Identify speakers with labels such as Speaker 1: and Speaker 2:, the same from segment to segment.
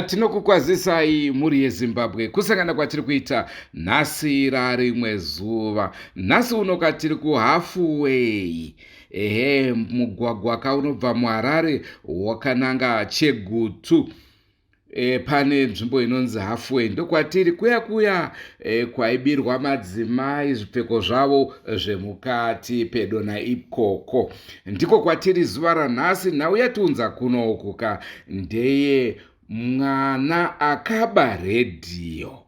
Speaker 1: Tinokukwazisai mhuri yeZimbabwe kusangana kwatiri kuita nhasi rarimwe zuva. Nhasi uno katiri kuHalfway. Ehe, mugwagwa kaunobva muHarare wakananga Chegutu. Pane nzvimbo inonzi Halfway, ndokwatiri kuya kuya kwaibirwa madzimai zvipfeko zvavo zvemukati pedo naikoko. Ndiko kwatiri zuva ranhasi. Nhau yatiunza kuno ukuka ndeye mwana akaba redhiyo.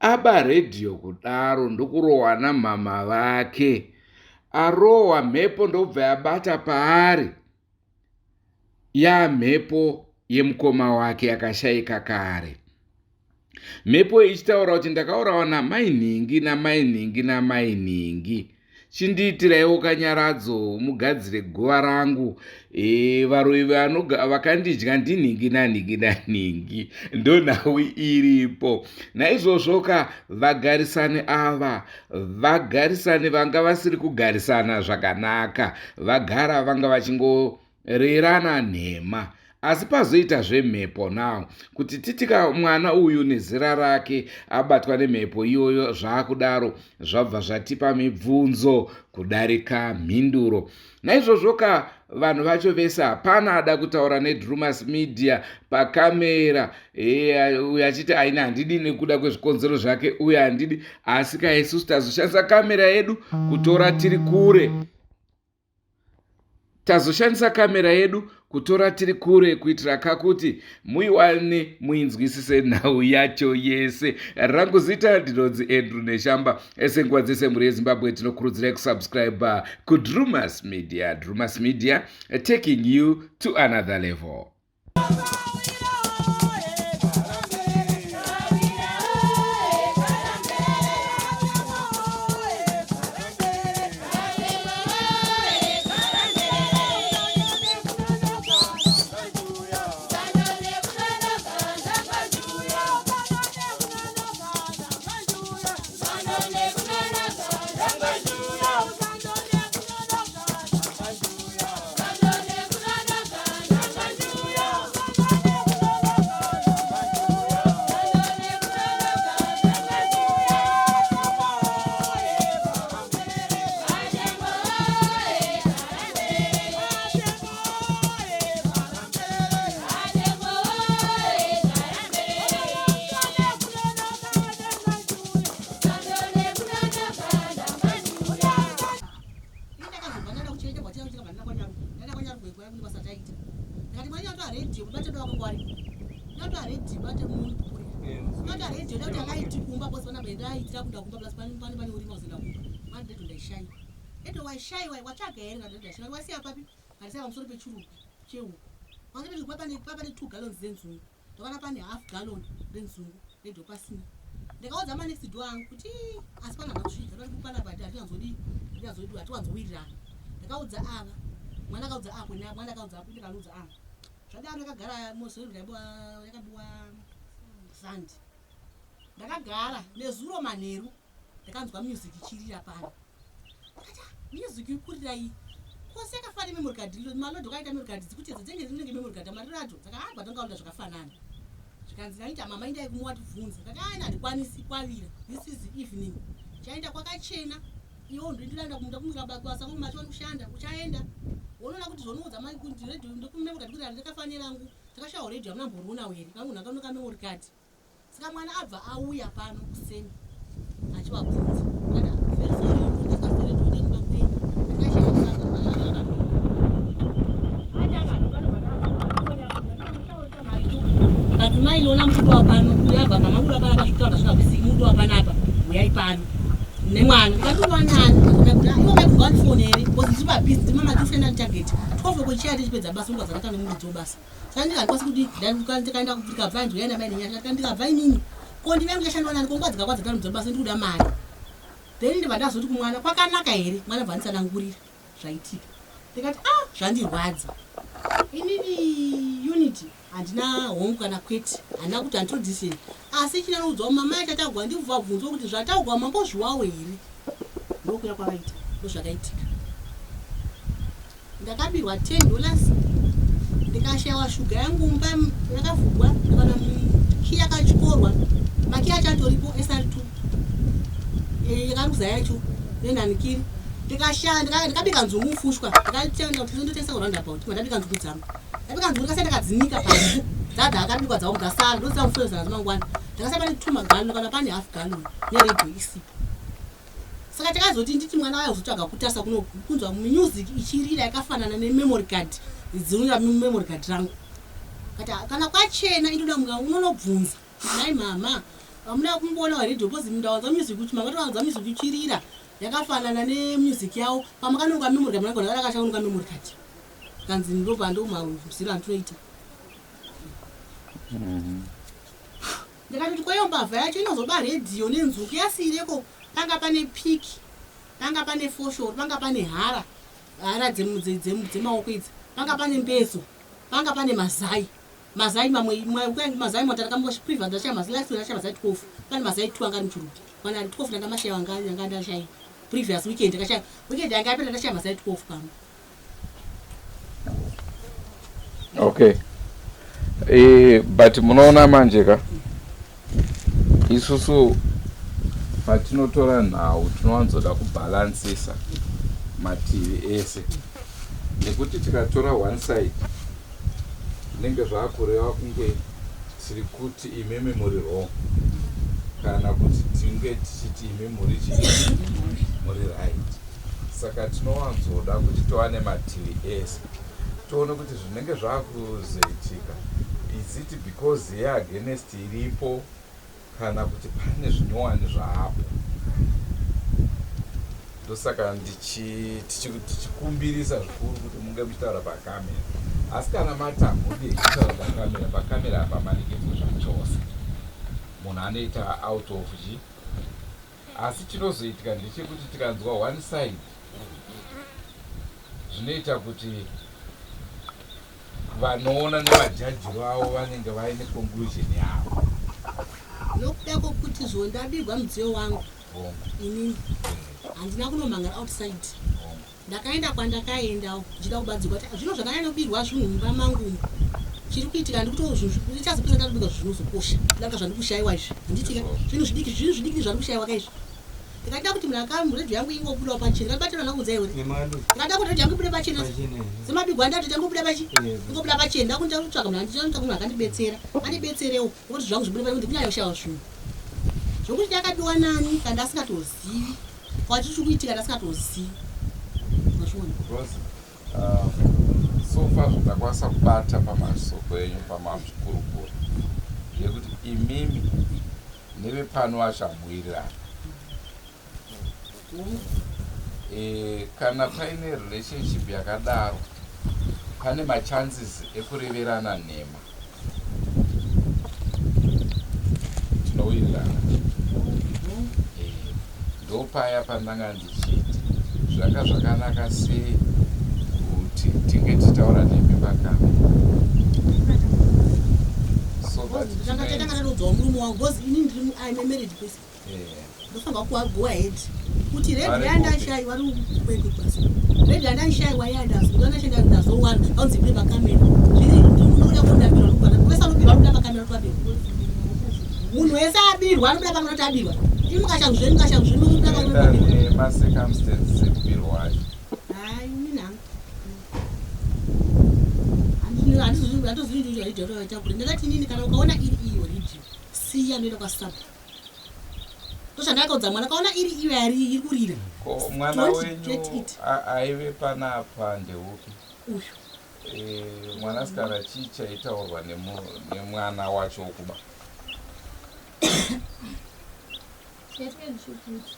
Speaker 1: Aba redhiyo kudaro ndokurohwa namama vake. Arohwa mhepo ndobva yabata paari. Yamhepo yemukoma wake akashaika kare. Mhepo ichitaura kuti ndakaurawa namai nhingi namai nhingi namai nhingi. Chindiitiraiwo kanyaradzo mugadzire guva rangu. Varoyi vakandidya ndinhingi nanhingi nanhingi. Ndonhau iripo. Naizvozvo ka vagarisani ava vagarisani vanga vasiri kugarisana zvakanaka. Vagara vanga vachingorerana nhema. Asi pazoita zvemhepo now kuti titika mwana uyu nezera rake abatwa nemhepo iyoyo zvaakudaro zvabva zvatipa mibvunzo kudarika mhinduro. Naizvozvo ka vanhu vacho vese hapana ada kutaura neDrumas Media pakamera. Uyu achiti aina handidi nekuda kwezvikonzero zvake, uyu handidi, asi ka isusu tazoshandisa kamera yedu kutora tiri kure. Tazoshandisa kamera yedu kutora tiri kure kuitira kakuti muiwane muinzwisise nhau yacho yese. Rangu zita ndinonzi Andrew Neshamba. Senguva dzese mhuri yeZimbabwe tinokurudzirai kusubscribe kuDrumas Media. Drumas Media, taking you to another level.
Speaker 2: Pamusoro pechirugwi chehuku pamusoro pechirugwi papane 2 gallons dzenzungu, ndakaona pane half gallon renzungu redo pasina. Ndakaudza manext door angu kuti asi pana kusvika panapa hatiwanzodii hatiwanzodii hatiwanzowirirana. Ndakaudza ava mwana akaudza apo mwana akaudza apo ndikaudza ava zvadaro. Ndakagara mozoro yakabiwa sandi. Ndakagara nezuro manheru ndakanzwa music ichirira pano. Ndakati music ikurira iyi kose yakafana memory card malodi akaita memory card dzikutedza dzenge dzinenge memory card amariro acho dzakaabva tongaunda zvakafanana. Zvikanzi naita mama indai kumuwa tibvunze. Ndakati aina handikwanisi kwavira, this is evening, chaenda kwakachena iwo ndindilaenda kumunda kumira basa kwangu macho kushanda uchaenda unoona kuti zvonoudza mai kuti radio ndokumemory card kuti ndakafanira rangu takashawa radio hamuna mboriona here kangu ndakanoka memory card. Saka mwana abva auya pano kuseni achivabvunza. Madzimai iona muchidiwa pano uyabva mama kuda panapa zvekutaura zvingakwisiki mudiwa panapa uyai pano nemwana ndikatiwanani ivo maibva ndifone here because ndiri pabhizi ndimama tisenda target 12 o'clock tichipedza basa nguva dzakatanga nemuridzi webasa. Saka ndikakwanisa kuti ndikaenda ndikabva ndinoenda mai nenyasha ndikabva inini ko ndinenge ndichishandwa nani ko nguva dzikakwadza tano basa ndikuda mari. Then ndibva ndazoti kumwana kwakanaka here mwana bva anditsanangurira zvaitika. Ndikati ah zvandirwadza. Inini unity handina hongu kana kwete handina kuti handitodisini asi chinanoudzwa mama yachatagwa ndibvabvunzwa kuti zvatagwa mambozviwawo here ndokuya kwavaita ndozvakaitika. Ndakabirwa $10. Ndikashaiwa shuga yangu mumba yakavhugwa ndikaona kiyi yakatyorwa makiyi acho atoripo SR2 eh, yakaruza yacho nenhanikiri ndikashaya ndikabika nzungu mufushwa ndikatenda kuti ndotengesa kuroundabout ndabika nzungu dzangu ndabika nzungu ndikasiya ndakadzinika pasi dzadza akabikwa dzangu dzasara ndosira mufushwa nadzo mangwana ndakasiya pane two magalon kana pane half gallon neredhiyo isipo Saka takazoti nditi mwana waya uzotsvaga kutarisa kuno kunzwa music ichirira yakafanana nememory card dzinouya mumemory card rangu. Kati ah, kana kwachena indoda muka unonobvunza nhai mama hamuna kumboona radio because ndawanza music kuti manga towanza music ichirira yakafanana nemusic yavo pamakanonga memory card mangona rakashaonga memory card kanzi ndobva ndomaziviro andinoita Ndikatoti kwaiyo mbavha yacho inozoba radio nenzuku yasiireko panga pane pick panga pane foshoro panga pane hara hara dzemaoko idzi panga pane mbezo panga pane mazai mazai mamwe mazai motarakambopriva ndashaya mazai last ndashaya mazai 12 pane mazai 2 anga ari muchirubi pane ari 12 ndanga mashaya anga ndashaya previous weekend ndakashaya weekend yanga yapera ndashaya mazai 12 pamwe
Speaker 1: okay e, but munoona manje ka isusu patinotora nhau tinowanzoda kubhalansisa mativi ese nekuti tikatora one side zvinenge zvakureva kunge tiri kuti imimi muri wrong kana kuti tinge tichiti imi muri chii muri right saka tinowanzoda kuti towane mativi ese toone kuti zvinenge zvakuzoitika is it because yeagenest iripo kana kuti pane zvinyowani zvaapo ndosaka tichikumbirisa zvikuru kuti munge muchitaura pakamera asi kana mati hamudi kutaura pakamera pakamera apa manikidzwe zvachose munhu anoita out of chi asi chinozoitika ndechekuti tikanzwa one side zvinoita kuti vanoona nemajajiro avo vanenge vaine conclusion yavo
Speaker 2: nokuda kwokuti zvo ndabirwa mudziyo wangu inini handina kunomhangara outside ndakaenda kwandakaendawo ndichida kubatsirwa kuti zvino zvakanyanyobirwa zvinhu mumba mangu umu chiri kuitika ndikutochazopesa ndakubika zvinozokosha kudarika zvandikushaiwa izvi handitika zvinhu zvidiki zvinhu zvidiki zvandikushaiwa ka izvi ndikada kuti munhu akamuredhiyo yangu ingobudawo pachena ndikabatira nakuudza iwe ndikada kuti redhiyo yangu ibude pachena semabigwa andati tangobuda pachi ingobuda pachena ndakunja kutsvaga munhu andichatsvaga munhu akandibetsera andibetserewo nokuti zvangu zvibude pachena ndikunyanya kushaiwa zvinhu zvokuti ndakabiwa nani kana ndasingatozivi kwati chiri kuitika ndasingatozivi mazviona
Speaker 1: Rose, so far zvandakwanisa kubata pamasoko enyu pamazvikurukura ndeyekuti imimi nevepano vacho hamuwirirani e, kana paine relationship yakadaro pane machances ekureverana nhema tinowirirana e, ndopaya pandanga ndichiti zvanga zvakanaka sei kuti tinge tichitaura nemi pakamera so that
Speaker 2: tanga tatanga tatoudzawo murume wangu because ini ndiri I'm a married person ndofanirwa kuwa go ahead kuti redi yandashaiwa rikukwekwe basa redi yandashaiwa yandazonashanda ndazowana aunzi ibude pakamera zviri unoda kundabirwa nokubana wese anobirwa anobuda pakamera kuti abirwa munhu wese abirwa anobuda pakamera kuti abirwa imi mukashangu zvenyu mukashangu zvenyu munobuda pakamera
Speaker 1: Enda
Speaker 2: kuti abirwa
Speaker 1: nemacircumstances ekubirwa acho
Speaker 2: Hayi mina handizozivi redhiyo kuri ndakati inini kana ukaona iri iyo redhiyo siya noenda kwasabhu ndozvandakaudza mwana kaona iri iyo yari iri kurira
Speaker 1: ko mwana
Speaker 2: Don't
Speaker 1: wenyu
Speaker 2: get it.
Speaker 1: aive panapa ndeupi
Speaker 2: uyu
Speaker 1: e, mwanasikana chii chaitaurwa nemwana wacho wokuba
Speaker 3: Chaitwa ndechekuti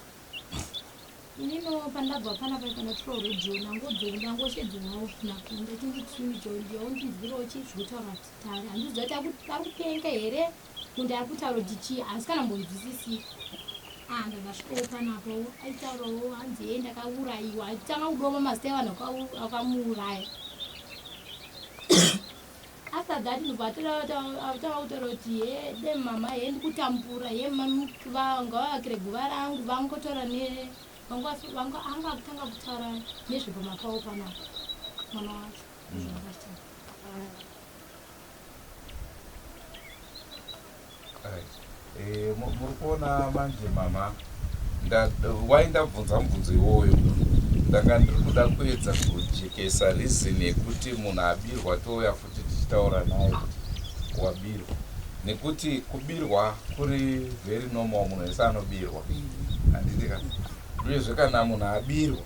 Speaker 3: inino pandabva panapa panotora redhiyo ndangodzoka ndangoshedzwawo nakunda chinditiundijawo ndinzwirewo chii zvekutaura tari handiziva kuti ari kupenga here kunde ari kutaura kuti chii asi kana mbonzwisisi ah ndakasvikawo panapo aitaurawo hanzi ye ndakaurayiwa achitanga kudoma mazita evanhu akamuuraya after that ndobva atanga kutaura kuti he de mama he ndikutambura he ngavavakire guva rangu vangotaura ne anga kutanga kutaura nezvepama pavo panapa mwana wacho zvakachitaura.
Speaker 1: Right. Eh, muri kuona manje mama why ndabvunza mubvunzo iwoyo ndanga ndiri kuda kuedza kujekesa reason yekuti munhu abirwa touya futi tichitaura naye kuti wabirwa nekuti kubirwa kuri very normal munhu wese anobirwa handiti ka uyezve kana munhu abirwa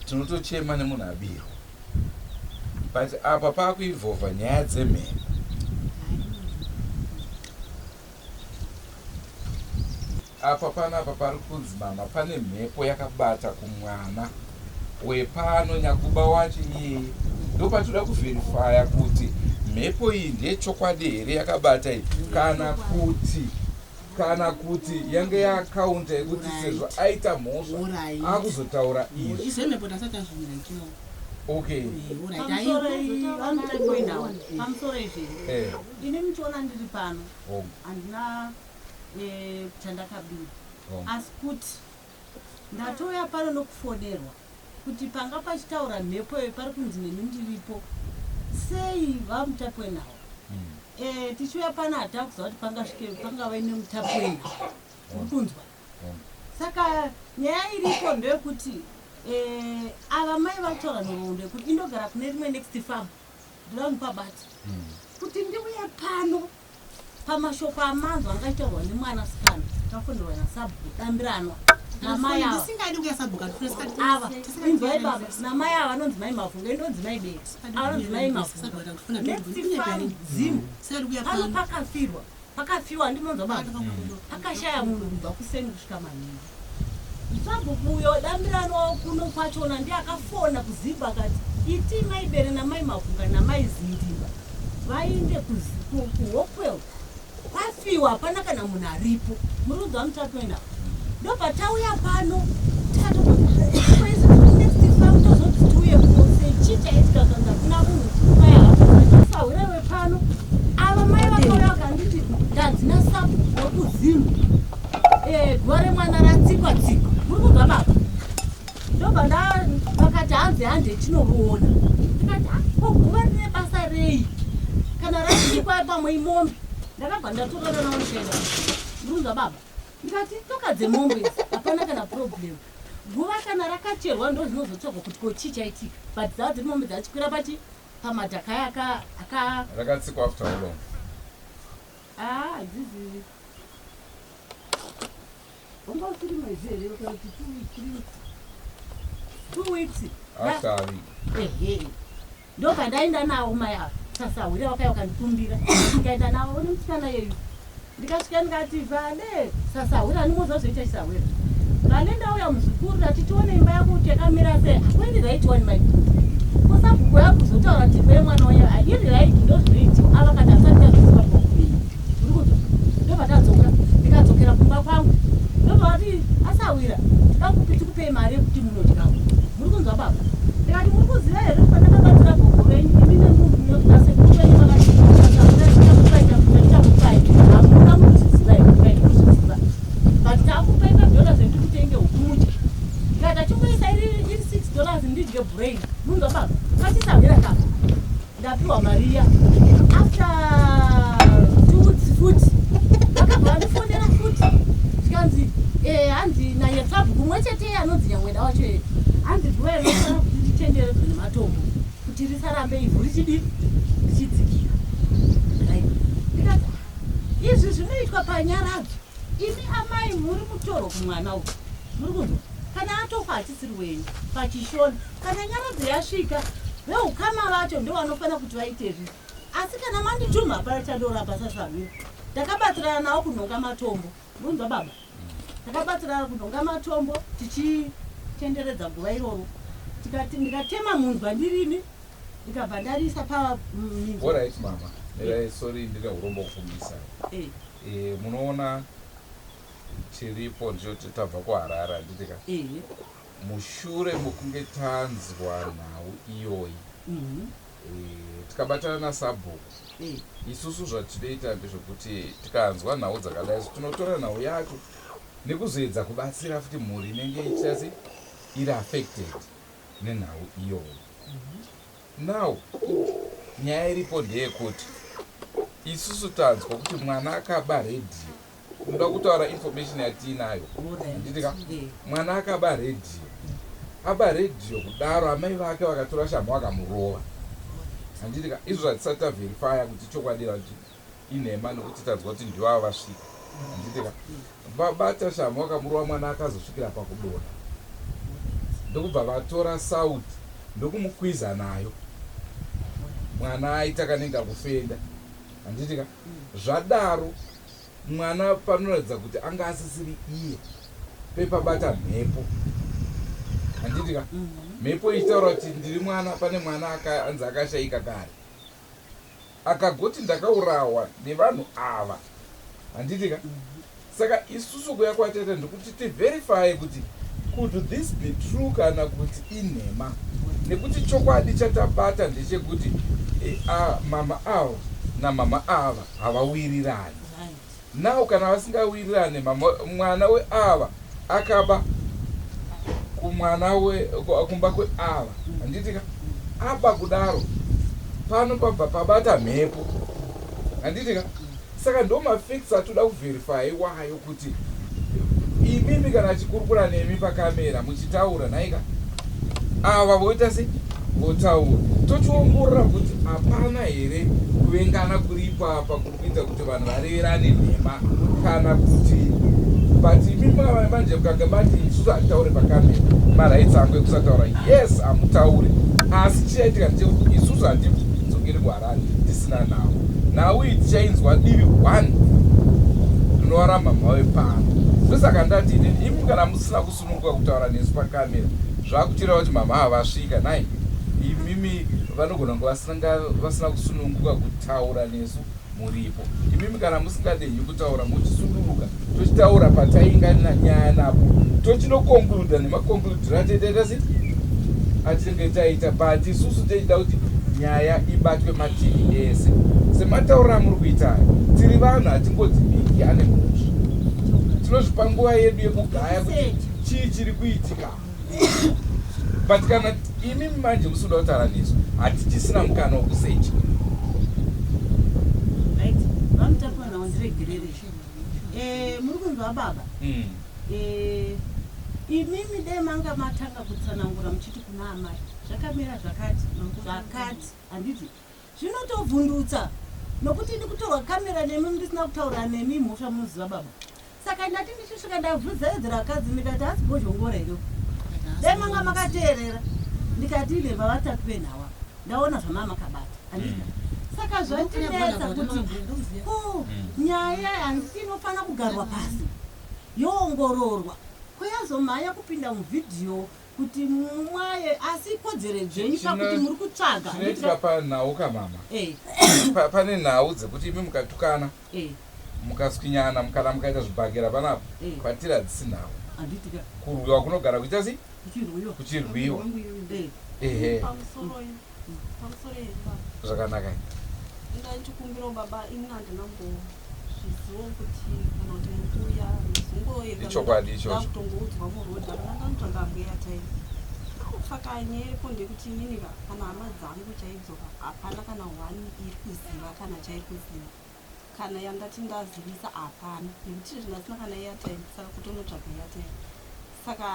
Speaker 1: tinotochema nemunhu abirwa but apa pakuivhovha nyaya dzemhepo apa panapa pari kunzi mama pane mhepo yakabata kumwana wepano nyakuba wacho iyeye ndopatoda kuvherifaya kuti mhepo iyi ndeyechokwadi here yakabata iyi kana kuti kana kuti yange yaakaunta yekuti sezvo aita mhosva akuzotaura izvi okay
Speaker 2: pamusoro izvi eh. ini muchiona ndiri pano handina eh, chandakabira asi kuti Ndatouya pano nokufonerwa kuti panga pachitaura mhepo iyo pari kunzi neni ndiripo sei vamutapi wenhau mm. e, tichiuya pano hataa kuziva kuti pangasvike pangave nemutapi wenhau uri kunzwa mm. saka nyaya iripo ndeyekuti e, ava mai vataura nhoroondo yekuti indogara kune rimwe next farm ndoda mupabata mm. kuti ndiuye pano Pamashoko amanzwa anga achitaurwa nemwana sikana tafonerwa nasabhuku dambiranwa namai ava
Speaker 4: Ndisingadi kuya sabhuku
Speaker 2: ava inzwai baba namai ava vanonzi mai mavhunga indonzi mai bee ava vanonzi mai mavhunga next farm zim pano pakafirwa pakafiwa ndinonzwa baba pakashaya munhu kubva kuseni kusvika manheru Sabhuku uyo dambiranwa kuno kwachona ndiye akafona kuzimba akati iti mai Bere namai Mavhunga namai Zindimba vainde kuHopewell kwafiwa hapana kana munhu aripo muri kunzwa muchatoenda ndobva tauya pano tozoti tiuye kuno sei chii chaitika zvanzi hakuna munhu mai sahwira wepano ava mai vakauya vakanditi ndadzina sabhuku wekuzimu Eh, guva remwana ratsikwa tsikwa muri kunzwa baba ndobva nda vakati hanzi hande tinoroona ndikati ah, ko guva rine basa rei kana ratsikwa pamwe imombe ndakabva ndatorana nawo ndikaenda muri kunzwa baba ndikati toka dzemombe idzi hapana kana problem guva kana rakacherwa ndo zvinozotsvagwa kuti ko chii chaitika but dzava dziri mombe dzachikwira pachi pamadhaka aya aka aka
Speaker 1: rakatsikwa after how long
Speaker 2: Ah, hadzizivi. Wanga usiri mwedzi here kana kuti two weeks, three weeks? Two weeks.
Speaker 1: After a week.
Speaker 2: Ehe. Ndobva ndaenda nawo mai ava. Sasahwira vakauya vakandikumbira. Ndikaenda nawo nemusikana yeyu. Ndikasvika ndikati vale sasahwira andimoziva zvoita chisahwira. Vale ndauya muzukuru ndati tione imba yako kuti yakamira sei. Akwendi right one mai. Kusabhuku yakuzotaura kuti imba yemwana wenyu iri right ndozvinoitiwa. Ava kati asati tazviziva pakupenyu. Uri kunzwa? Ndobva tadzoka ndikadzokera kumba kwangu. Ndobva vati asahwira toda kupi tikupei mari yekuti munodyawo. Muri kunzwa baba? Ndikati muri kuziva here kuti pandakabatsira gogo venyu imi nemunhu nasekuru venyu vakati asahwira tichakupai chakupa tichakupai hamuna munozviziva here kuti ndinozviziva but takupai five dollars yekuti mutenge huku mudye. Ndikati achimboisa iri iri six dollars ndidye brain. Munzwa baba? Patisahwira kapa. Ndapiwa mari iya after 2 weeks futi vakabva vandifonera futi zvikanzi eh, hanzi nanyasabhuku mumwe chete iye anonzi nyamweda wacho iye hanzi guva rinofanira kuti ritenderedzwe nematombo kuti risarambe ivhu richidii richidzikira right ndikati ah, izvi zvinoitwa panyaradzo imi amai muri mutorwa kumwana uyu muri kunzwa kana atofa hachisiri wenyu pachishona Kana nyaradzo yasvika, veukama vacho ndovanofanira kuti vaite izvi. Asi kana mandituma hapana chandoramba sasahwira. Takabatsirana nawo kunhonga matombo. Munzwa baba? Takabatsirana kunhonga matombo tichitenderedza guva iroro. Tikati ndikatema munzwa ndirini ndikabva ndarisa pa minzwa.
Speaker 1: Alright mama. Mirai sorry ndine urombo kukumisa.
Speaker 2: Eh.
Speaker 1: Eh, munoona chiripo ndichoti tabva kuHarare handiti ka?
Speaker 2: Eh.
Speaker 1: Mushure mokunge tanzwa nhau iyoyi tikabatana nasabhuku, isusu zvatinoita ndezvekuti tikanzwa nhau dzakadai so tinotora nhau yacho nekuzoedza kubatsira futi mhuri inenge ichiita sei iri affected nenhau iyoyo. Now nyaya iripo ndeyekuti isusu tanzwa kuti mwana akaba redhiyo. Unoda kutaura information yatiinayo. Handiti ka? Mwana akaba radio. Aba radio kudaro amai vake vakatora shamhu vakamurova. Handiti ka? Izvo zvatisati taverifya kuti chokwadi kuti inhema nokuti tanzwa kuti ndivo ava vasvika. Handiti ka? Vabata shamhu vakamurova mwana akazosvikira pakudonha. Ndokubva vatora sauti ndokumukwiza nayo. Mwana aita kanenge kakufenda. Handiti ka? Zvadaro mwana panoratidza kuti anga asisiri iye pepabata mhepo handiti ka mhepo ichitaura kuti ndiri mwana pane mwana anzi akashaika kare akagoti ndakaurawa nevanhu ava handiti ka saka isusu kuya kwataita ndikuti tiverifye kuti could this be true kana kuti inhema nekuti chokwadi chatabata ndechekuti e, a, mama ava namama ava havawirirani now kana vasingawirirane mama mwana weava akaba kumwana we kumba kweava handiti ka aba kudaro pano pabva pabata mhepo handiti ka Saka ndo mafacts atoda kuverify iwayo kuti imimi kana achikurukura nemi pakamera muchitaura nhaika ava voita se votaura tochiongorora kuti hapana here kuvengana kuripo apa kuri kuita kuti vanhu vareverane nhema kana kuti but imimi manje mukanga mati isusu hatitaure pakamera marights angu ekusataura yes hamutaure asi chichaitika ndechekuti isusu hatidzokeri kuharare tisina nhau nhau iyi tichainzwa divi one rinova ramhamha wepano ndosaka ndati inini imi kana musina kusununguka kutaura nesu pakamera zvakuchireva kuti mhamha havasvika nhai imimi vanogona kunge vasina kusununguka kutaura nesu muripo imimi kana musingadenhi kutaura mochisunduruka tochitaura patainga nyaya napo tochinoconcluda nemaconcludiro atetaita se atinenge taita but isusu techida kuti nyaya ibatwe mativi ese sematauriro amuri kuitayo tiri vanhu hatingodzi mingi ane mhosva tinozvipa nguva yedu yekugaya kuti chii chiri kuitika but kana imi manje musikuda kutaura nesu hatichisina mukana wekusecha
Speaker 2: right vamutapi vanhu ndiregerere eh, muri kunzwa baba mm. eh, imimi dai manga matanga kutsanangura muchiti kuna amai zvakamira zvakati zvakati handiti Zvinotovhundutsa nokuti ini kutorwa camera nemi ndisina kutaura nemi mhosva munoziva baba. Saka ndati ndichisvika ndabvunza edzi rakadzi ndikati hasi bhozhongora here dai manga makateerera ndikati ine vavatapi venhawa ndaona zvamava makabata andika mm. saka zvatinetsa kuti ko mm. nyaya handiti inofanira kugarwa pasi yoongororwa koyazomhanya kupinda muvhidhiyo kuti mumwaye asi ikodzero dzenyu pakuti muri kutsvaga
Speaker 1: chinoitika panhau ka mama eh. pane nhau dzekuti imi mukatukana eh. mukaswinyana kana mukaita zvibhakera panapa eh. kwatiri hadzisi nhau kurwiwa kunogara kuita sei kuchirwiwa ehe zvakanaka
Speaker 4: ndachikumbirawo baba ini handina kumbozvizivawo kuti kana kuti mukuuya
Speaker 1: ichokwadi ichocho
Speaker 4: ndakutongoudzwa muroad akana ndanotsvaga ambuya time saka nyaya iripo ndeyekuti inini ka kana hama dzangu chaidzo ka hapana kana one iri kuziva kana chairi kuziva kana yandati ndazivisa hapana nekuti zvindasina kana airtime saka kutonotsvaga airtime saka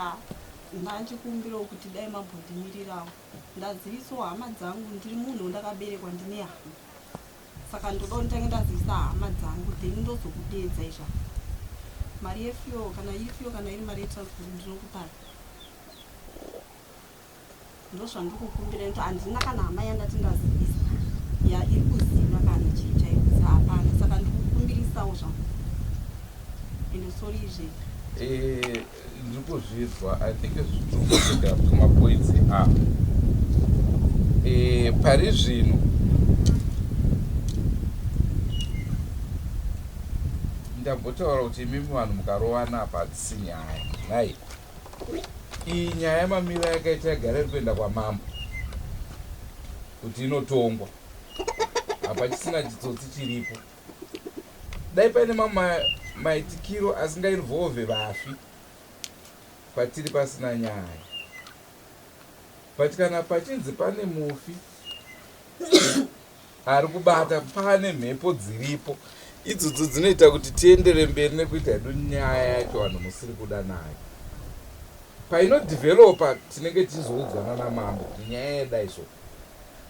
Speaker 4: ndanchikumbirawo kuti dai mambondimirirawo Ndazivisawo hama dzangu ndiri munhu ndakaberekwa ndine hama saka ndoda nditange ndazivisa hama dzangu then ndozokudeedza izva mari yefuel kana iri fuel kana iri mari yetransport ndinokupai ndozvandikukumbira nekuti handina kana hama yandati ndazivisa ya iri kuziva kana chii chaikuziva hapana saka ndikukumbirisawo zvangu ende sorry izve
Speaker 1: eh, Ndiri kuzvinzwa i think zviri kumapoints a eh, pari zvino ndambotaura kuti imimi vanhu mukarovana apa hadzisi nyaya nhai iyi nyaya mamiro yakaita yagara iri kuenda kwamambo kuti inotongwa hapachisina chitsotsi chiripo Dai paine mamwe maitikiro asingainvolve vafi patiri pasina nyaya. But kana pachinzi pane mufi ari kubata pane mhepo dziripo. Idzodzo dzinoita kuti tiendere mberi nekuita hedu nyaya yacho vanhu musiri kuda nayo. Painodhivhelopa tinenge tichizoudzwa nana mambo kuti nyaya yadai so.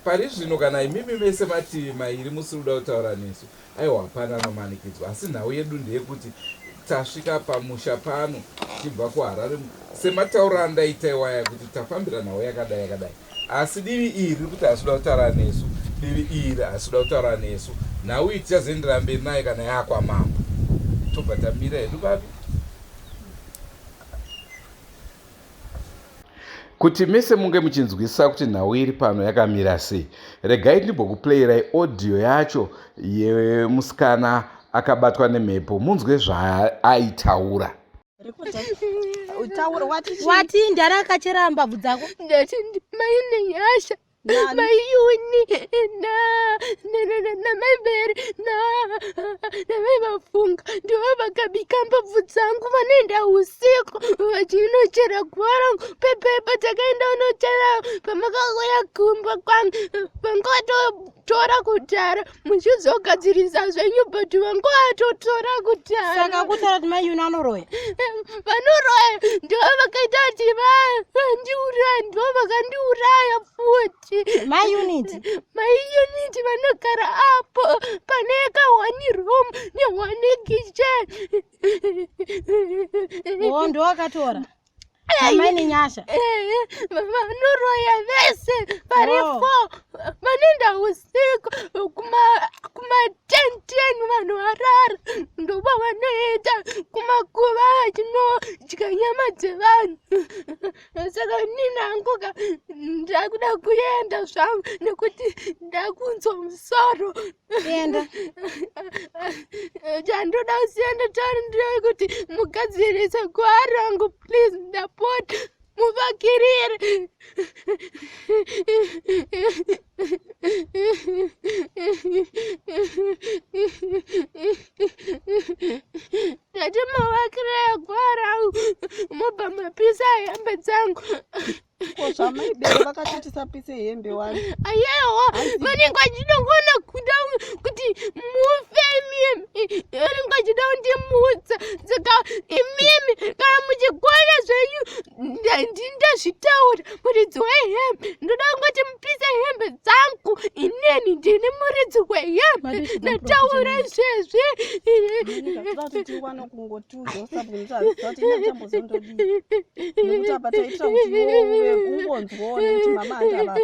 Speaker 1: Pari zvino kana imimi mese mativi mairi musiri kuda kutaura nesu, aiwa hapana anomanikidzwa. Asi nhau yedu ndeyekuti tasvika pamusha pano tichibva kuHarare sematauro andaita iwaya kuti tafambira nhau yakadai yakadai. Asi divi iri riri kuti hasi kuda kutaura nesu, divi iri hasi kuda kutaura nesu. Nhau iyi tichazoenderera mberi nayo kana yakwamambo. Tobva tamira hedu papi? Kuti mese munge muchinzwisisa kuti nhau iri pano yakamira sei, regai ndimbokuplayirai audio yacho yemusikana akabatwa nemhepo munzwe zvaaitaura.
Speaker 3: Wati ndiani akachera mbabvu dzako?
Speaker 5: Ndati mai Nenyasha. Mai Yuni na namai Beri na namai Mafunga ndivo vakabika mbabvu dzangu vanoenda usiku vachinochera guva rangu pepepa takaenda unochera pamakauya kumba kwangu vanga vatotora kudhara muchizogadzirisa zvenyu but vanga vatotora kudhara
Speaker 3: saka kutaura kuti mai Yuni anoroya
Speaker 5: vanoroya ndivo vakaita kuti vandiuraya ndivo vakandiuraya futi
Speaker 3: mai unity
Speaker 5: mai unity vanogara apo pane ka one room neone kitchen
Speaker 3: o ndiwo akatora Amai nenyasha.
Speaker 5: Vanoroya vese vari
Speaker 3: Oh.
Speaker 5: four vanoenda usiku kuma kuma 10 10 vanhu varara ndoba vanoenda kumakuva vachinodya nyama dzevanhu saka inini hangu ka ndakuda kuenda zvangu nekuti ndakunzwa musoro
Speaker 3: Enda.
Speaker 5: Chandoda kusiya ndataura ndeyekuti mugadzirise guva rangu please ndapota muvakirire. Ndati muvakirire guva rangu mobva mapisa hembe dzangu.
Speaker 4: Ko zvamai Bere vakati tisapise hembe wani.
Speaker 5: Ayewa, vanenge vachida kuona kuda kuti mufe imimi. Vanenge vachida kundimutsa. Saka imimi kana muchigona zvenyu ndazvitaura muridzi wehembe. Ndoda kungoti mupise hembe dzangu inini ndini muridzi wehembe. Ndataura izvezvi.
Speaker 4: Toda kuti tiwane kungotiudza usabvunza kuti inachambozondodii. Nekuti apa taitira kuti iwe ungonzwawo nekuti mama handi avapo.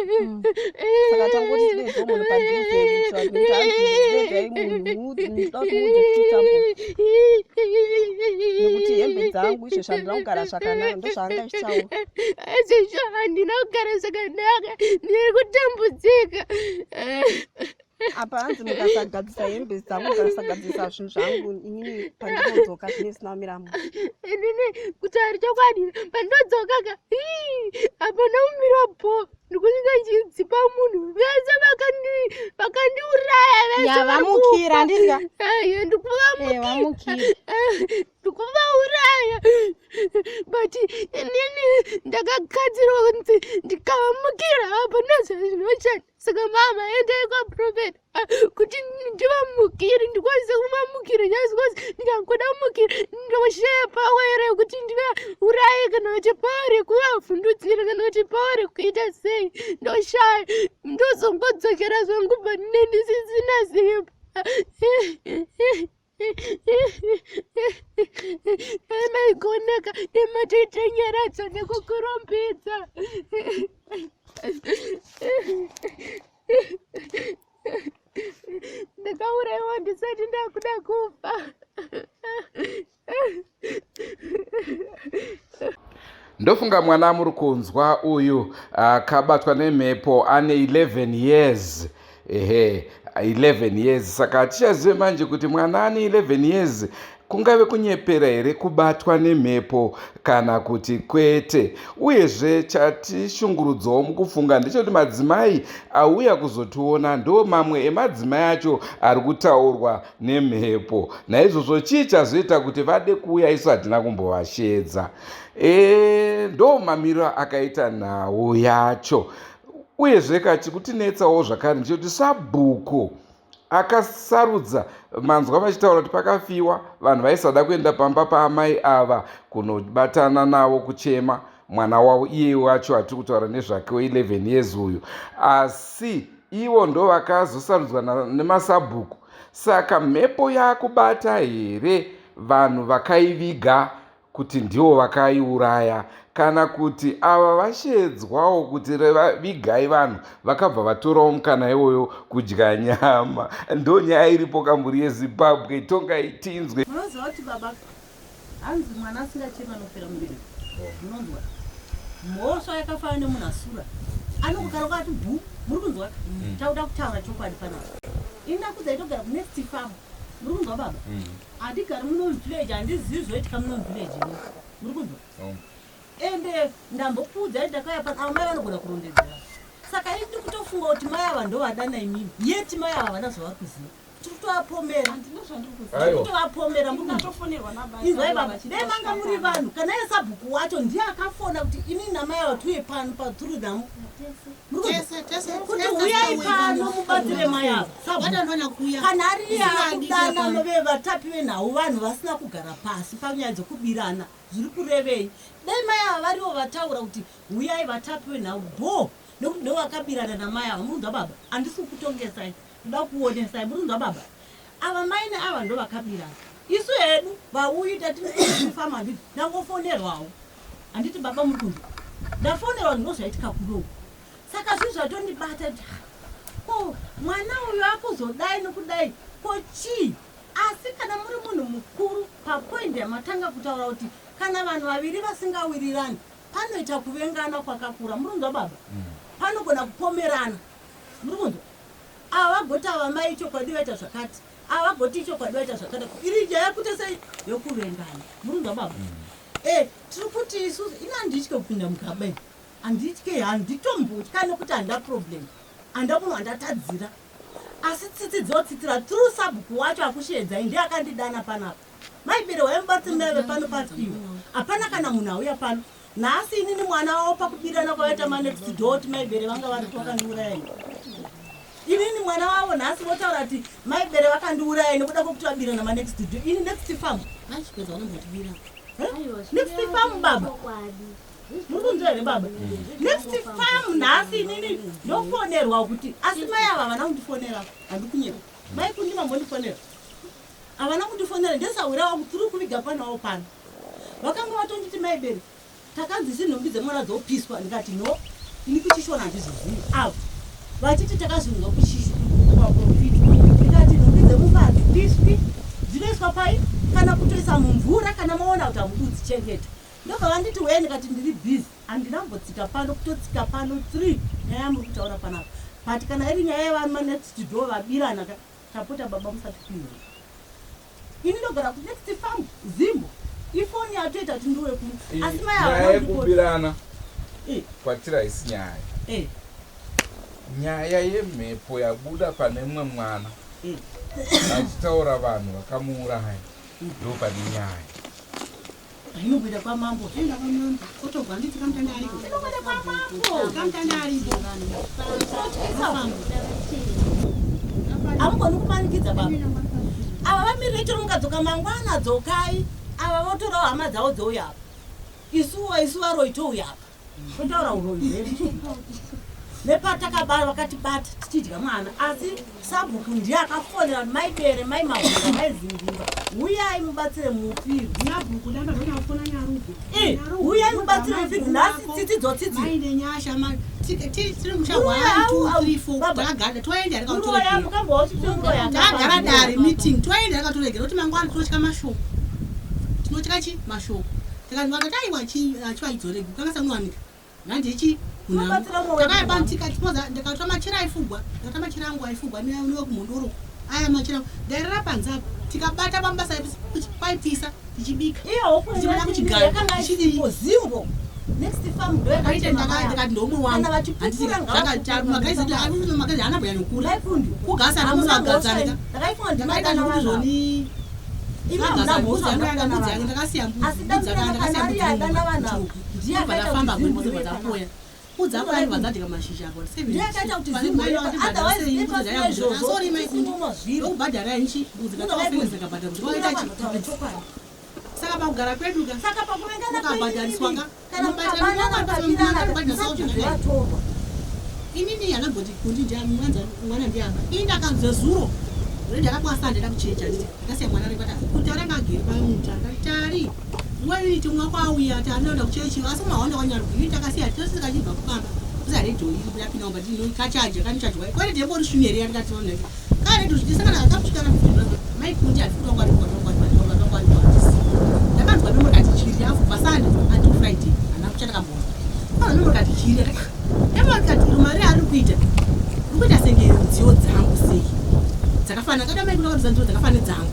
Speaker 4: Saka tangoti tidedzewo munhu padhuze kuitira kuti hanzi dededzai munhu ndoda kuti muudze kuti sabhuku. Nekuti hembe dzangu izvo zvandina kugara zvakanaka ndozvaanga achitaura.
Speaker 5: Asi izvo handina kugara zvakanaka ndiri kutambudzika.
Speaker 4: Apa hanzi mukasagadzisa hembe dzangu mukasagadzisa zvinhu zvangu inini pandinodzoka zvine zvisina kumira mushe.
Speaker 5: Inini kutaura chokwadi pandinodzoka ka hapana kumira bho ndikusvika ndichidzipa munhu vese vakandiuraya vese
Speaker 3: Ya vamukira handitya.
Speaker 5: Eh,
Speaker 3: Eh,
Speaker 5: ndikuvamukira
Speaker 3: vamukira.
Speaker 5: ndikuvauraya but inini ndakagadzirwa kunzi ndikavamukira hapana zvazvinoshanda saka mama endai kwaprofet ah, kuti ndivamukire ndikwanise kuvamukira just because ndikangoda kumukira ndoshaya power here yekuti ndivauraye kana kuti power yekuvavhundutsira kana kuti power yekuita sei ndoshaya ndozongodzokera zvangu but nendisisina simba maigonaka nematoita nyaradzo nekukurumbidza ndakauraiwa ndisati ndakuda kufa
Speaker 1: Ndofunga mwana muri kunzwa uyu akabatwa nemhepo ane 11 years ehe 11 years saka hatichazive manje kuti mwana ane 11 years kungave kunyepera here kubatwa nemhepo kana kuti kwete uyezve chatishungurudzawo mukufunga ndechekuti madzimai auya kuzotiona ndo mamwe emadzimai acho ari kutaurwa nemhepo naizvozvo chii chazoita kuti vade kuuya isu hatina kumbovashedza e, ndo mamiriro akaita nhau yacho uyezve ka chikutinetsawo zvakare ndechekuti sabhuku Akasarudza manzwa vachitaura kuti pakafiwa vanhu vaisada kuenda pamba paamai ava kunobatana navo kuchema mwana wavo iye wacho atiri kutaura nezvake we11 years uyu asi ivo ndo vakazosarudzwa nemasabhuku saka mhepo yakubata here vanhu vakaiviga kuti ndivo vakaiuraya kana kuti ava vasheedzwawo kuti vigai vanhu vakabva vatorawo mukana iwoyo kudya nyama ndo nyaya iripo kamburi yezimbabwe tongai tinzwe
Speaker 2: munoziva kuti baba hanzi mwana asingachemi anofera mubereki munonzwa mhosva yakafanana nemunhu asura anongogara kwati bhu muri kunzwa mm. takuda kutaura chokwadi panapa ini ndakudza itogara kunext farm muri kunzwa baba mm. handigari muno village handizivi zvoitika muno village ini muri kunzwa oh. ende ndambokuudzai ndakauya pano ava mai vanogona kurondedzera saka ini ndiri kutofunga kuti mai ava ndovadana imimi yeti mai ava havana zvavari kuziva tiri kutovapomera tiri kutovapomera inzwai baba dai manga muri vanhu kana iye sabhuku wacho ndiye akafona kuti ini namai ava tiuye pano patiri namo kuti huyai pano mubatsire mai ava kana ari iye akudana nove vatapi venhau vanhu vasina kugara pasi panyaya dzokubirana zviri kurevei dai mai ava varivo vataura kuti huyai vatapi venhau bho nekuti ndo vakabirana namai ava murunzwa baba handisi kukutongesai ndoda kuonesai murunzwa baba ava mai neava ndo vakabirana isu hedu vauyi tatifama handiti ndangofonerwawo handiti baba muri kunzwa ndafonerwa ndinozvaitika kuno saka zvinhu zvatondibata kuti ko mwana uyu akuzodai nokudai ko chii asi kana muri munhu mukuru papoindi yamatanga kutaura kuti kana vanhu vaviri vasingawirirani panoita kuvengana kwakakura muri kunzwa baba mm. panogona kupomerana muri kunzwa ava vagoti ava mai chokwadi vaita zvakati ava vagoti ichokwadi vaita zvakati iri nyaya yekuita sei yokuvengana muri kunzwa baba mm. e tiri kuti isusu ini handitye kupinda mugaba ini Handitye, handitombotya nekuti handina problem, handina munhu wandatadzira asi tsitsi dzotsitsira through sabhuku wacho akusheedzai ndiye akandidana panapa. Mai Bere waimubatsiri ndaive pano pafiwa hapana kana munhu auya pano nhasi inini mwana wavo pakubirana kwavaita manext door kuti mai Bere vanga varipo vakandiuraya ini inini mwana wavo nhasi votaura kuti mai Bere vakandiuraya nekuda kwekuti vabirana manext door ini next farm next farm baba muri kunzwa here baba next farm nhasi inini ndofonerwa kuti asi mai ava havana kundifonera handikunyepa mai kundi vambondifonera havana kundifonera ndesahwira wangu tiri kuviga panawo pano vakanga vatonditi mai bere takanzi isi nhumbi dzemwana dzopiswa ndikati no ini kuchishona handizvizivi avo vachiti takazvinzwa kumaprofita ndikati nhumbi dzemufa hadzipiswi dzinoiswa pai kana kutoisa mumvura kana maona kuti hamukudzichengeta Ndobva vanditi wee ndikati ndiri busy handina kumbotsika pano kutotsika pano three nyaya yamuri kutaura panapa but kana iri nyaya yevama next door vabirana ka tapota baba musatipinze ini ndogara ku next farm zimbo ifoni yatoita kuti ndiuye kuno asi mai
Speaker 1: ava nyaya yekubirana eh. kwatiri haisi nyaya eh. Nyaya yemhepo yabuda pane mumwe mwana eh. achitaura vanhu vakamuuraya ndo pane nyaya
Speaker 2: Inokuenda kwamambo. Enda kwamambo. Kotogwa handiti kamutanda ariko. Inokuenda kwamambo. Kamutanda ariko. Hamugoni kumanikidza baba. Ava vamirire chero mukadzoka mangwana dzokai. Ava votorawo hama dzavo dzouya apa. Isuwo isu varoyi touya apa. Totaura uroyi hwedu. Nepatakabara vakatibata tichidya mwana asi sabhuku ndiye akafonera mai bere mai mavhura mai zingimba huyai mubatsire mufirwi
Speaker 6: sabhuku damba zvonafona nyarugo
Speaker 2: eh, huyai mubatsire mufirwi nhasi tsitsi dzotsitsi
Speaker 6: mai nenyasha ma tiri musha 1 2 3 4 takagara toenda
Speaker 2: rikautoregera
Speaker 6: takagara dare meeting toenda rikatoregera kuti mangwana tinotya mashoko tinotya chi mashoko tikati vakati aiwa chivaidzoregwi kanga samuwanika nhandichi ndakaibantika ndakatora machira aifugwa ndakatora machira angu aifugwa newekumhondoro aya machira ndairara panze apo tikabata pambasa paipisa tichibika tichibata kuchigaro
Speaker 2: tichidii
Speaker 6: ndakati ndomwe wangu magazi haana kunyanyokura kugasa ramusagadzana ndakaita nokuti zvoni ndakasiya mbudzi ndakasiya mbudzi ndafamba mbudzi bva dzapoya Udza kwai vadzadya mashizha apo.
Speaker 2: Ndiye akaita kuti zimhore, otherwise dai pasina izvozvo, tisimo mazviri.
Speaker 6: Ndokubhadhara nchi mbudzi
Speaker 2: Munhu
Speaker 6: katofenesa kabhadhara kuti waita chi.
Speaker 2: Taura chokwadi.
Speaker 6: Saka pakugara kwedu ka
Speaker 2: Saka pakuvengana
Speaker 6: Ukabhadhariswa ka?
Speaker 2: kana
Speaker 6: Unobhadhara
Speaker 2: mukabanana
Speaker 6: mwana,
Speaker 2: mukapirana
Speaker 6: unobhadharisawo
Speaker 2: musati
Speaker 6: zvakadai.
Speaker 2: zvevatorwa.
Speaker 6: Inini hanamboti kundi ndiamwanza mwana ndiamba. Ini ndakanzwe zuro. Rendi akakwasa ndenda kuchecha nditi. Ndakasiya mwana rekwata. Kuti aranga agere pamuta. Ndati tari. Nguva initi mwa kwauya tari noenda kuchechi asi mahonda kwanyari. Ini takasiya tose tikachibva kukamba. Kusa redio iri yapinda mumba tino kachaja kanichajwa. Kwete ndembo risvimere yandikati oneka. Ka redio zvitisangana kakusvika na 15 mai kundi ati kwani kwani kwani kwani kwani kwani. Ndakanzwa memory kati chiri afu pasande until Friday. Hana kuchata kambona. Kana memory kati chiri. Memory kati mari ari kuita. Uri kuita senge nziyo dzangu sei. Dzakafanana kada mai kuda kuti nziyo dzakafanana dzangu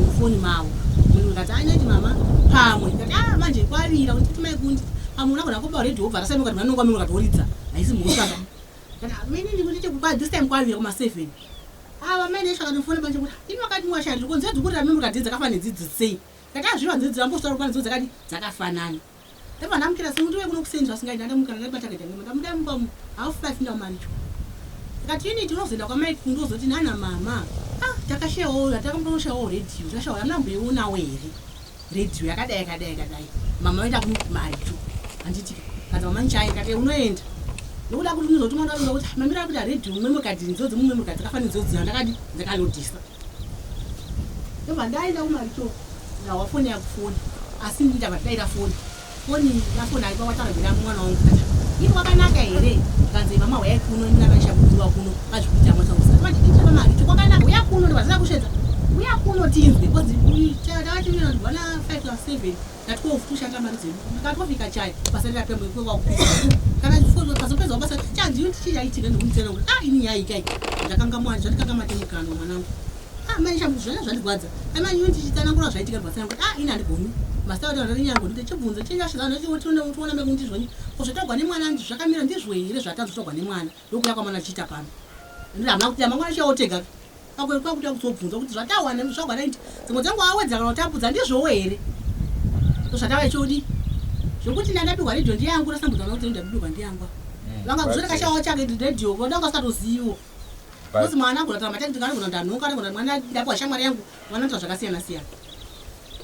Speaker 6: mufoni mavo. Munhu ngati anyaiti mama pamwe. Ngati ah manje kwavira kuti mai kundi. Pamwe unagona kuba radio wobva rasa memory kati manongwa memory kati woridza. Haisi mhosva ba. Ngati mini ndikuti kwa this time kwavira kuma 7. Ava mai nesha kanofona manje kuti imi wakati mwashandi konzi dzikurira memory kati dzakafanana dzidzi sei. Ngati azviva nziyo dzambotaura kwani nziyo dzakati dzakafanana. Ndabva ndamukira semuti wekuno kuseni zvasingaiti ndamukira ndabata kaita ngema ndamuda mumba umu half five ndamaricho. Ndikati unit unozoenda kwamai Kundu ozoti nana mama ah takashayawo takambonoshayawo radio takashayawo hamuna kumboionawo here radio yakadai yakadai yakadai mama vaenda kumaricho handiti kanzi mama nchai kati unoenda nokuda kuti unozoti mwana unoda kuti mamira akuti radio mumwe mukadzi nziyo dzemumwe mukadzi dzakafanana nziyo dziya ndakadi ndakalodhisa ndobva ndaenda kumaricho ndawa foni yakufona asi ndabva ndaita foni foni yafona aipa wataura mwana wangu kati ini kwakanaka here kanzi mama huyai kuno ini navaishakudiwa kuno vazvikuita mwasausa manje ndichapa pamaricho kwakanaka uya kuno ndobva ndisina kusvedza uya kuno tinzwe kozi takachimira ndibva 5 to 7 na 12 tushanda mari dzedu ndikatofika chai basa rirapemwekwekwakupisa kana pasopedza basa chanzi chichaitika ndikumutsera kuti ah ini nyaya ikai ndakangamwa zvandikanga matemukanwa mwanangu ah mai shambu zvona zvandigwadza amai iwe ndichitsanangura zvaitika ndibva kuti ah ini handigoni masita kuti ndari nyango ndite chibvunzo chinyashizana tiona meke ndizvoni ko zvatagwa nemwana ndi zvakamira ndizvo here zvatanzotagwa nemwana ndokuya kwamwana achiita pano ndiri hamuna kuti mangwana chiyaotega kwakuta kuzobvunza kuti zvatawana zvagwana iti dzimwe dzangu awedzera kana kutapudza ndizvowo here ndozvatava chodi zvokuti ndandapihwa redhiyo ndiyangu rasambudzana kuti ndapihwa ndiyangu vanga kuzoti kashawa chake redhiyo vodanga usatozivo Kozi mwana agona kutaura mataki anogona ndanhonga anogona mwana ndapiwa shamwari yangu mwana anoita zvakasiyana siyana.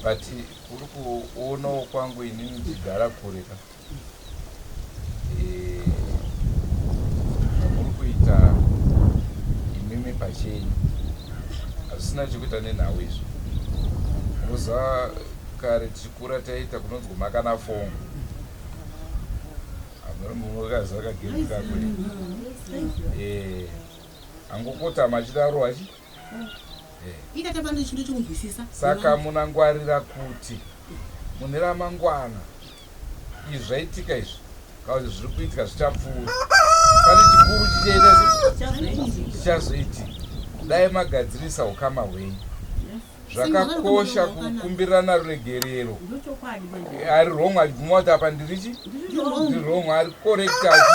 Speaker 1: But kuri kuonawo kwangu inini ndichigara kure ka Eh, zvamuri kuita imimi pachenyu hazvisina chekuita nenhau izvi unoziva kare tichikura taiita kunonzi kumakana fongo munokaziva kagemu kako Eh, angokotama achidaro achi Eh.
Speaker 6: Ikata pano chinhu chokunzwisisa.
Speaker 1: Saka munangwarira kuti mune ramangwana izvi zvaitika izvi kana kuti zviri kuitika zvichapfuura pane chikuru chichaita se chichazoitika dai magadzirisa ukama hwenyu zvakakosha kukumbirana ruregerero
Speaker 4: Ndochokwadi manje.
Speaker 1: ari wrong achibvuma kuti apa ndirichi
Speaker 6: Ndiri
Speaker 1: ndiri wrong ari correct achi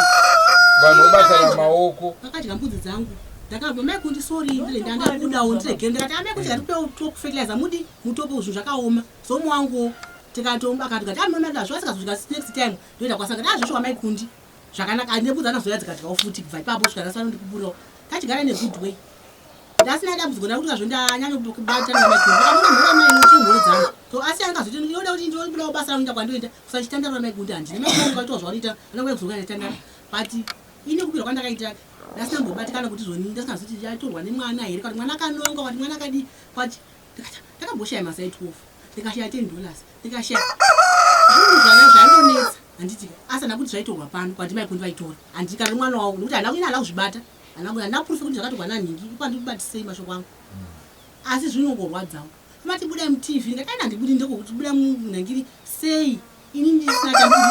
Speaker 1: vanhu vobatana maoko
Speaker 6: Vakadya mbudzi dzangu. Ndakabva mai kundi sorry ndire ndandabudawo ndirege ndikati amai kuti ngatipewo top fertilizer mudi mutope zvinhu zvakaoma. Somu wangu tikato akati kati amai mada zvasika zvika next time ndoenda kwasanga ndazvishuwa mai kundi zvakanaka andebudza nazoya dzikadyawo futi kubva ipapo kusvika nhasi vanondikuburawo tachigara negood way ndasina dambudziko ndakuti kazvo ndanyanya kubata namaikundi mhora mai mhoro dzangu to asi angazoti ndinoda kuti ndinobudawo basa rangu kwandoenda kusachitandara maikundi handina maikundi kwaitwa zvaunoita ananguya kuzoka nditandara but ini kubirwa kwandakaita ndasina kumbobatikana kuti zvoni ndasinazoti yatorwa nemwana here kana mwana akanonga kwati mwana akadii kwati ndikati ndakamboshaya masai 12 ndikashaya 10 dollars ndikashaya zvinhu zvanga zvaingonetsa handiti asi handina kuti zvaitorwa pano kwandi maikundi vaitora handiti kana mwana wangu nekuti handina kuina handina kuzvibata handina proof yekuti zvakatorwa nanhingi ipo handikubatisei mashoko angu asi zvinongorwadzawo mati budai mutv ndikati aina handibudi ndekokuti buda munhangiri sei ini ndisina chandibudi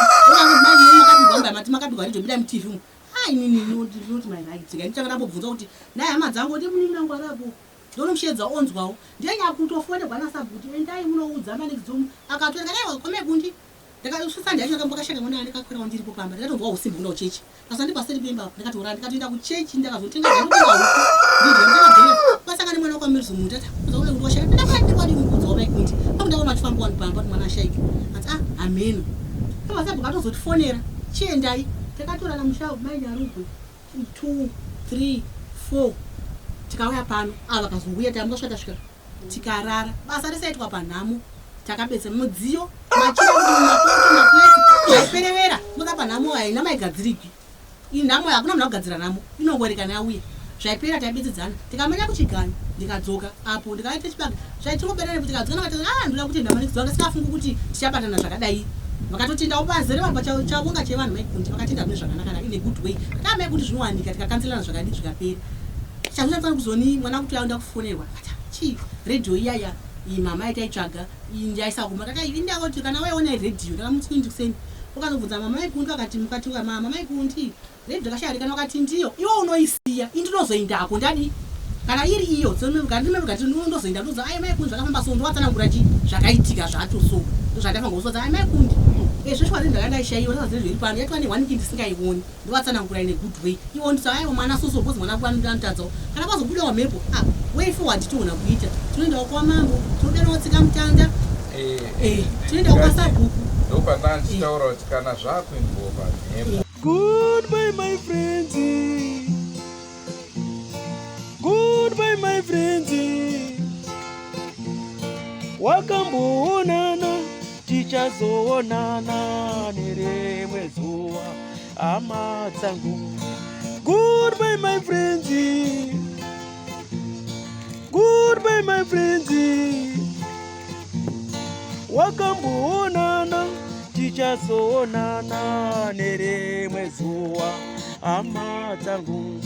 Speaker 6: makabigwa mati makabigwa radio budai mutv umu ah inini not my right ndikanditanga ndambobvunza kuti nai hama dzangu ndi munini wangu arapo ndonomushedza onzwawo ndiye nyakutofonerwa nasabhuti endai munoudza manekidzomu akatora ndakaiwa kwamaikundi ndakasvitsa ndiyacho ndakambokashaka mwana ndakakwirawo ndiripo pamba ndikatonzwa usimbu kuenda kuchechi kasandi paseri pemba apo ndikatora ndikatoenda kuchechi ndakazotenga ndakatenga huku ndidya ndakabvira kwasanga nemwana wakamirisa munhu tata kuza kuti washaka ndakati mukudzi wamaikundi paku ndaona achifamba wani pamba kuti mwana ashaika ati ah hameno pamba sabhuku atozotifonera chiendai
Speaker 2: Takatorana musha mai Nyarugwe 2 3 4 tikauya pano ava vakazouya tamuka tasvika tikarara basa risaitwa panhamo takabetsa mudziyo machira mapoto maplate zvaiperevera moza panhamo haina maigadziriki inhamo hakuna munhu akugadzira nhamo inongoerekana yauya zvaipera taibetsedzana tikamanya kuchiganyo ndikadzoka apo ndikaita chibage zvaitingoberana tikadzoka nakati ah ndoda kutenda manikidzi vanga singafungi kuti tichabatana zvakadai vakatotendawo pazere vanhu pachavonga chevanhu maikundi vakatenda kune zvakanaka in a good way kati amaikundi zvinowanika tikakanzelana zvakadii zvikapera chazvinofanira kuzoni mwana kuti aenda kufonerwa akati chii redhiyo iyaya iyi mama yaitaitsvaga iyi ndaisa kumba kati ini ndakoti kana waiona redhiyo ndakamuti ndikuseni ukazobvunza mama maikundi vakati mukati mama maikundi redhiyo yakashaya kana wakati ndiyo iwe unoisiya ini ndinozoendako ndadi kana iri iyo ndozoenda ndoza ai maikundi zvakafamba so ndovatsanangura chi zvakaitika zvacho so ndozvandafanira kuzoza ai maikundi zveshuwa ndakanga ndaishaiwa ndazazve zviri pano yatova nehwaniki ndisingaioni ndovatsanangura in a good way iwo nditi aiwa mwana soso because mwana anotadzawo kana pazobudawo mhepo ah way forward toona kuita tinoendawo kwamambo tinodanao tsika mutanda
Speaker 1: eh,
Speaker 2: eh, tinoendawo kwasabhuku
Speaker 1: ndopandanga ndichitaura kuti kana zvakuinvolva mhepo.
Speaker 7: Goodbye my friends. Goodbye my friends. Wakamboonana tichazoonana nerimwe zuva hama dzangu. Goodbye my friends. Goodbye my friends. Wakamboonana tichazoonana nerimwe zuva hama dzangu.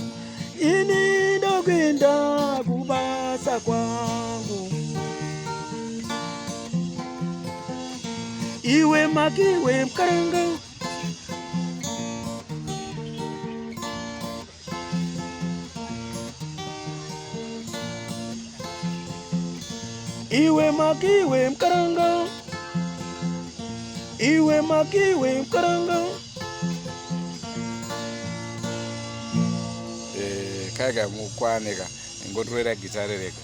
Speaker 7: Ini ndokuenda kubasa kwangu. Iwe makiwe mkaranga. Iwe makiwe mkaranga. Iwe makiwe mkaranga.
Speaker 1: Eh, kaiga mukwane ka ingotorera gitare rega.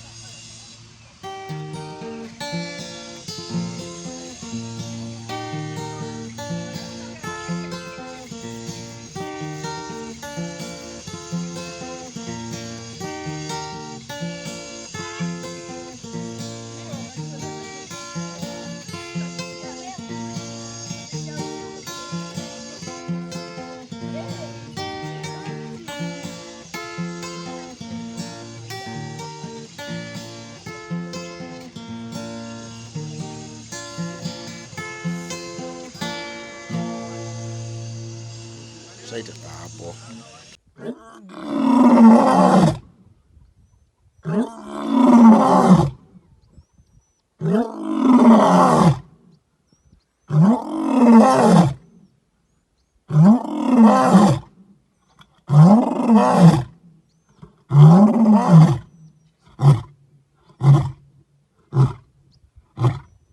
Speaker 8: Zvaita
Speaker 1: apo.